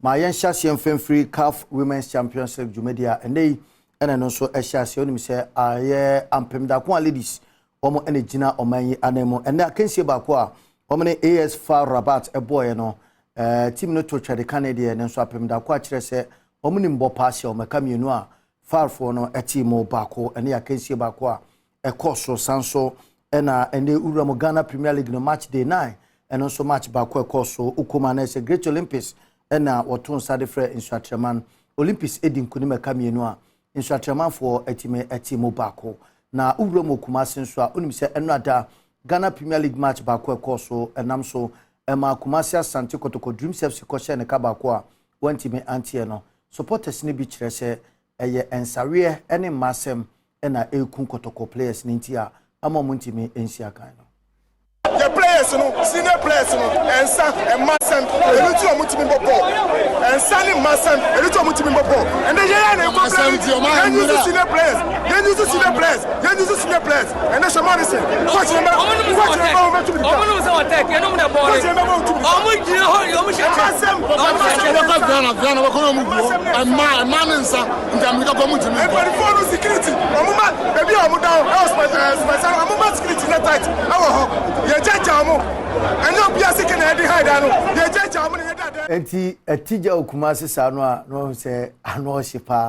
Ma yɛnhyɛ aseɛ mfimfiri CAF Women's Champions League dwumadi a ɛnɛ yi ɛna no nso ɛhyɛ aseɛ. Onim sɛ ayɛ Ampem Darkoa Ladies, wɔn ɛna gyina ɔman yi anan mu. Ɛnɛ akansie baako a wɔn ne AS FAR Rabat ɛbɔɔɛ no, team no to twɛde kane deɛ ne nso Ampem Darkoa kyerɛ sɛ wɔn nim bɔ paase a wɔn ɛka mmienu a FARfoɔ no ɛte mu baako. Ɛne akansie baako a ɛkɔ so san so. Ɛna ɛnɛ wura mu Ghana Premier League no match day 9, ɛno nso match baako ɛkɔ so okoma na ɛsɛ Great Olympics ɛna wɔto nsa de frɛ Nsuatrɛman. Olympics edi nkunim ɛka mmienu a Nsuatrɛmanfoɔ ɛtumi ɛte mu baako. Na wura mu Kumase nso a, onim sɛ ɛno ada Ghana Premier League match baako ɛkɔ so, ɛnam so ɛma Kumase Asante Kotoko Dreams FC kɔhyɛ ne ka baako a wɔntumi anteɛ no, supporters no bi kyerɛ sɛ ɛyɛ nsaweɛ ɛne mmaasɛm ɛna ɛreku Kotoko players ne nti a ama wɔn ntumi nsi akan no. Yɛ players no, senior players no, ɛnsa ɛma sɛm ɛnu tí ɔmo tumi bɔ bɔɔl. Ɛnsa ne mma sɛm ɛnu tí ɔmo tumi bɔ bɔɔl. Ɛnɛ yɛn yɛn na ekɔ play, yɛn use senior players, yɛn use senior players, yɛn use senior players. Ɛnɛ sɛ Morrison coach ne bɛ, coach ne bɛ wɔn bɛ tumi di ka. Ɔmo nom sɛ wɔtɛ kɛ nom na bɔɔle. Coach ne bɛ wɔn tumi di ka. Ɔmo gyina hɔ, ɔmo hyɛ ɛma kyɛ. Sɛm ɔmo hyɛ kyɛ. Wɔkɔ Ghana, Ghana wɔkɔ na ɔmo gu hɔ, ɛma ɛma ne nsa nti Amerika kɔ ɔmo ntumi nkɔ. Mpanyinfoɔ no, security, ɔmo ma beebi a ɔmo da ɛwɔ spɛsɛ, ɔmo ma security ne tight ɛwɔ hɔ. Yɛ gyagya ɔmo, ɛnyɛ obi ase kɛ na yɛde ha da no, yɛ gyagya ɔmo na yɛ da dɛ. Nti ɛtigya Okumase saa no a na wɔn sɛ ano ɔhye paa.